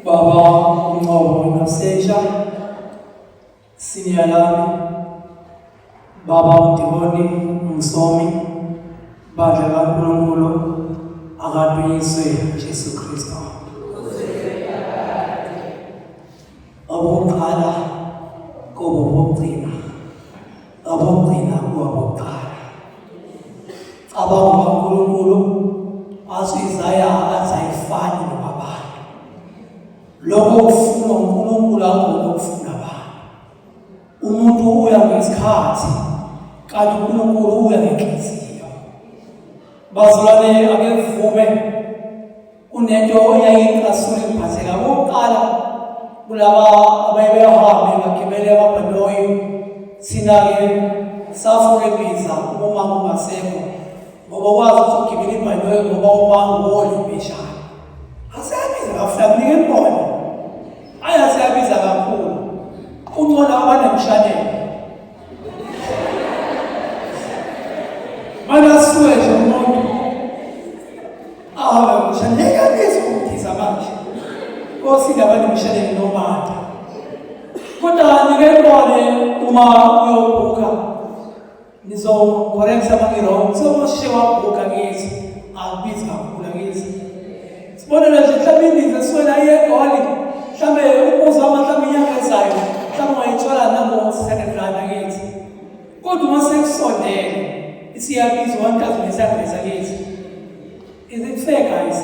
Baba uNgcobo Nasesha senior lami Baba uDikoni Msomi bandla kaNkulunkulu akadunyiswe Jesu Kristu. Okokuqala kobokugcina abokugcina kuwabokuqala. Cabanga uNkulunkulu athi Isaya athi ayifani nokwabantu. Lokho okufuna uNkulunkulu akukho okufuna abantu. Umuntu uya ngesikhathi kanti uNkulunkulu uya ngenhliziyo. Bazalwane ake vume Kunento eyayicasula ingiphatheka okokuqala kulaba abaye behambe bagibele amabhanoyi thina-ke safuna ibiza uma kungasekho ngoba wazi ukuthi ugibele ibhanoyi ngoba umango wolibheshana aseyabiza kafuthi akunike imbono ayi aseyabiza kakhulu kungcono abanemshanelo manje asuke nje umuntu ahambe ngomshanelo eyabiza ukumdiza manje kosinda abanemshanelo nomata kodwa nike ibone uma uyobhuka nizocorrecta uma ngi-wrong sewoshe wabhuka kithi akubizi kakhulu akithi sibonele nje mhlawumbe indiza esuke iye egoli mhlawumbe umuzi wami mhlawumbe inyanga ezayo mhlawumbe ungayithola nango-600 rand akithi kodwa uma sekusondele isiyabiza 1800 akithi Is it fair guys?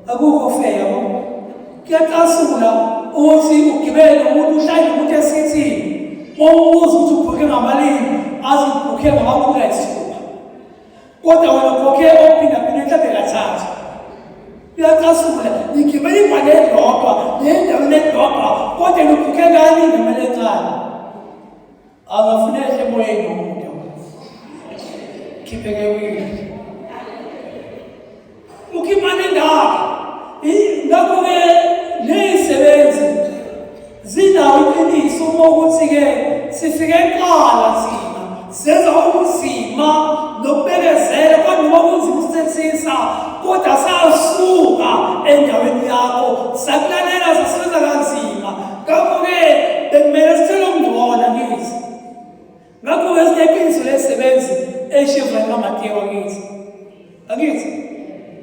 Akukho fair yabo. Kuyacasula ukuthi ugibele nomuntu ushayele umuntu esithini. Umbuzo ukuthi ubhukhe ngamalini azi ubhukhe ngamakhulu ayisithupha. Kodwa wena ukhokhe ophinda phinde mhlawumbe kathathu. Kuyacasula nigibele ibhane elilodwa nendaweni elilodwa kodwa nibhukhe kani ngemali encane. Akafune ehle emoyeni umuntu. Khipheke wini. Ukhipha nendaba. Ngakho-ke nezisebenzi zinawo iqiniso uma ukuthi-ke sifike kuqala thina senza ubuzima nokubekezela kodwa noma kunzima usithethisa kodwa sasuka endaweni yakho sakulalela sasebenza kanzima Ngakho-ke bekumele sithele okungcono kithi. Ngakho-ke sineqiniso lesisebenzi eshivula kaMatewa kithi. Angithi?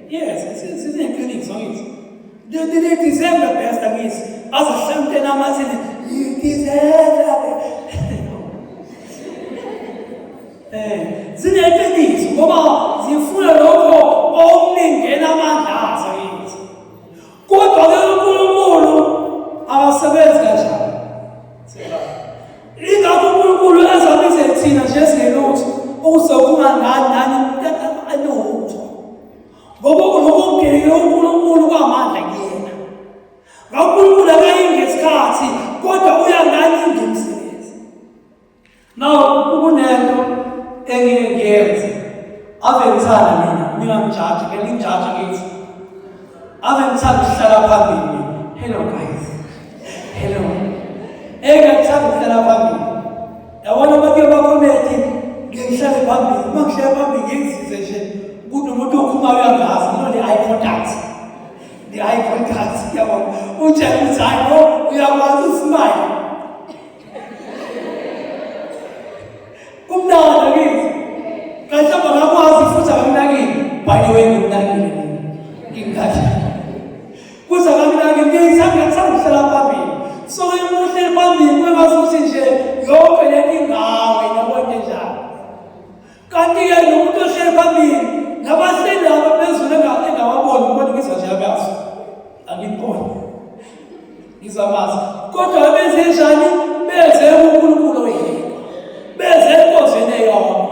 Yes, sineqiniso angithi. They deserve the best angithi. Azohlala namathini, you deserve the Eh, zineqiniso ngoba zifuna lokho okulingena amandla azo angithi. Kodwa-ke uNkulunkulu akasebenzi kanjalo. Ingakho uNkulunkulu ezabize thina nje singelutho ukuze kungangani nani alutho. Ngoba lokho okugelile uNkulunkulu kwamandla kuyena. Ngakho uNkulunkulu akayi ngesikhathi kodwa uyangani ngemisebenzi. Now kunento engike ngiyenze ave ngithanda mina ningangijaji ke ningijaji kithi ave ngithanda ukuhlala phambili hello guys hello engiyakuthanda ukuhlala phambili yabona abantu abakhomedi ngike ngihlale phambili uma ngihlala phambili ngiyengisize nje ukuthi nomuntu okhulumayo uyangazi ngino le-eye contact le-eye contact yabona utshela ukuthi hayi no uyakwazi usmile Kumnandi kithi. Kanti abakakwazi futhi abakunakile. By the way ngikunakile mina. Ngingathi. Kuze abakunakile ngiyithanda ngiyathanda ukuhlala phambili. So uma uhleli phambili kube ngathi ukuthi nje yonke lento ingawe yabo into enjalo. Kanti-ke nomuntu ohleli phambili nabahleli laba phezulu engawaboni ngibona ngizwa nje abazi. Angiboni. Ngizwa abazi. Kodwa benze njani? Beze uNkulunkulu oyedwa. Beze enkonzweni eyodwa.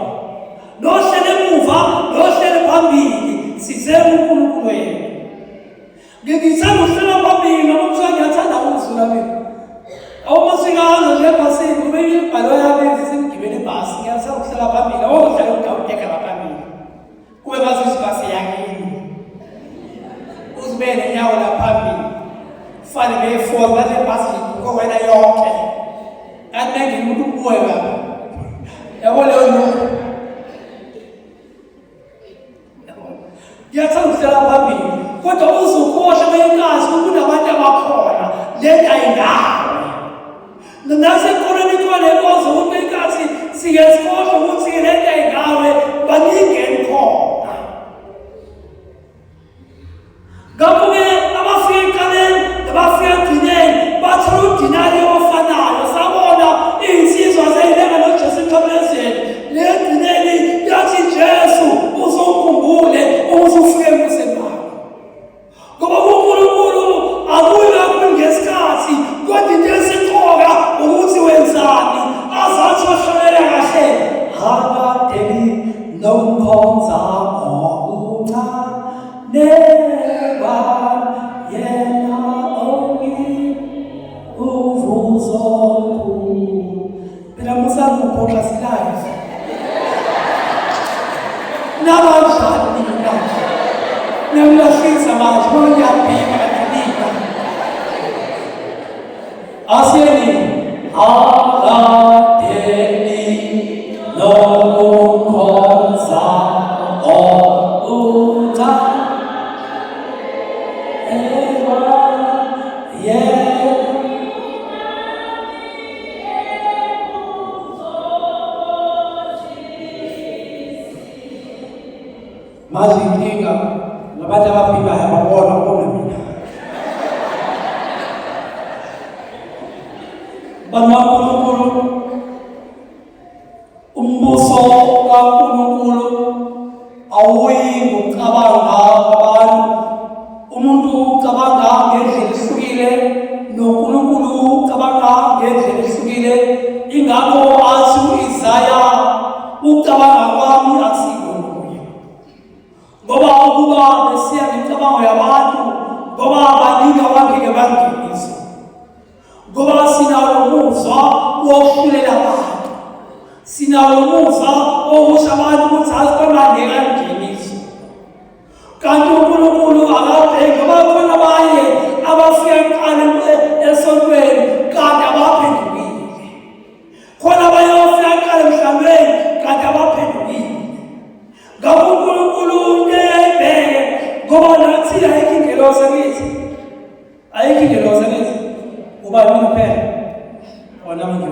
Nohlele emuva, nohlele phambili, size uNkulunkulu oyedwa. Ngithanda ukuhlala phambili noma kuthiwa ngiyathanda ukuzula mina. Awumasikaze nje ebhasini kube imibhalo yami sengigibele ibhasi ngiyathanda ukuhlala phambili. Awuhlala udawudeka phambili. Kube ngathi ibhasi yakini. Uzibeke nenyawo la phambili. Fane beyi-four bathi ibhasi ibhukwe wena yonke. Kanti bengena umuntu ubuye kabi. Yabo leyo nto. Ngiyathanda ukuhlala phambili kodwa uzukhohlwa kwenye inkathi kunabantu Ngoba kuNkulunkulu akuyi kakhulu ngesikhathi, kodwa into esiqoka ukuthi wenzani. Azathi ohlonela kahle akadeli nokukhonza okuncane yena ongi uvuzo omkhulu. Phela musangiphoxa silive. Nabanjani nina? Niyamlahlisa manje, ngoba ngiyabhima kanti nina. Asiyeni akadeni nokukhonza okuncane. Ewa, yeah. Mazi inkinga labantu abaphilayo ababona kubona mina. Bantu kaNkulunkulu, umbuso kaNkulunkulu awuyi ngokucabanga kwabantu. Umuntu ucabanga ngendlela ehlukile noNkulunkulu ucabanga ngendlela ehlukile. Ingakho athi u-Isaya, ukucabanga kwami akusiko kuye. Ngoba ukuba besiya ngemicabango yabantu, ngoba baningi abangeke bangeniswe. Ngoba sinawo nomuzwa wokuhlulela abantu. Sinawo nomuzwa wokusho abantu ukuthi asibangeke angeniswe. Kanti uNkulunkulu akabheki ngoba khona abanye abafika kuqala esontweni kanti abaphendukile. Khona abanye abafika kuqala emhlanganweni kanti abaphendukile. Ngakho uNkulunkulu into eyayibheke ngoba nathi ayikho ingelosi akithi. Ayikho ingelosi angithi. Ubani mina kuphela? Wona manje.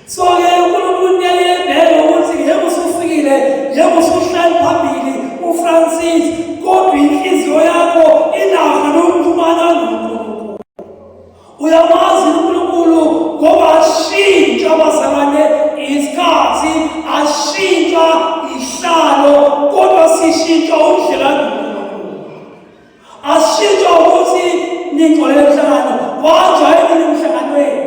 So-ke uNkulunkulu into eyebheke ukuthi yebo usufikile, yebo usuhlali phambili uFrancis, kodwa inhliziyo yakho inakho nokuxhumana noNkulunkulu. Uyamazi uNkulunkulu ngoba ashintsha abazalwane isikhathi, ashintsha ihlalo, kodwa sishintsha ubudlelwane noNkulunkulu. Ashintsha ukuthi ningcolele emhlangano, wajwayela nini emhlanganweni,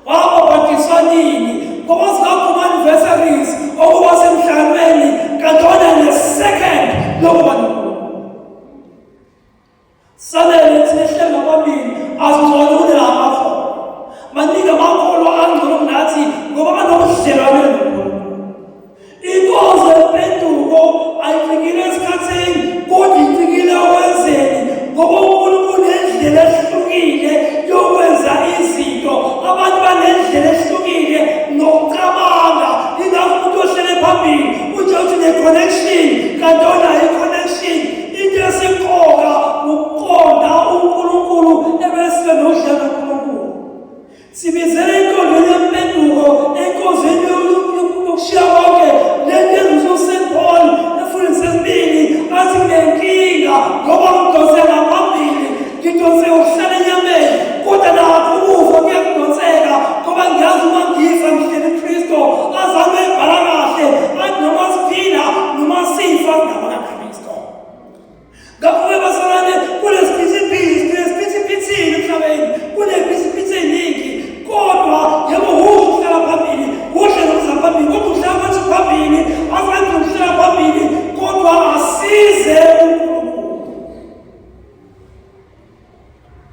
wabhabhadiswa nini, ngoba singaguma anniversaries okuba semhlanganweni kanti wona ne-second lokuba noNkulunkulu. Sanele thina esihleli ngaphambili asingcono kunela amakholwa. Maningi amakholwa angcono kunathi ngoba anobudlelwane noNkulunkulu. Inkonzo yempenduko ayicikile esikhathini kodwa icikile okwenzeni ngoba uNkulunkulu unendlela ehlukile yokwenza izinto. Abantu banendlela ehlukile nokucabanga. Ingakho umuntu ohlele phambili utshela ukuthi ne-connection kanti onayo i-connection. Into esimqoka ukuqonda uNkulunkulu ebese nodlala uNkulunkulu. Sibizele inkonzo yempenduko, enkonzweni yokushiya konke lento enzuzo uSt Paul efundini sesibili athi nginenkinga ngoba ngidonseka phambili, ngidonseka ukuhlala enyameni, kodwa nakho ukufa kuyakudonseka ngoba ngiyazi uma ngifa ngihleli Kristo. Azame ebhala kahle athi noma siphila noma sifa singabakaKristo. Ngakho-ke bazalwane, kulesiphithiphithi, kulesiphithiphithini emhlabeni, kunephithiphithi eningi, kodwa yebo kuhle ukuhlala phambili, kuhle nokuza phambili, kodwa ukuhlala kwethu phambili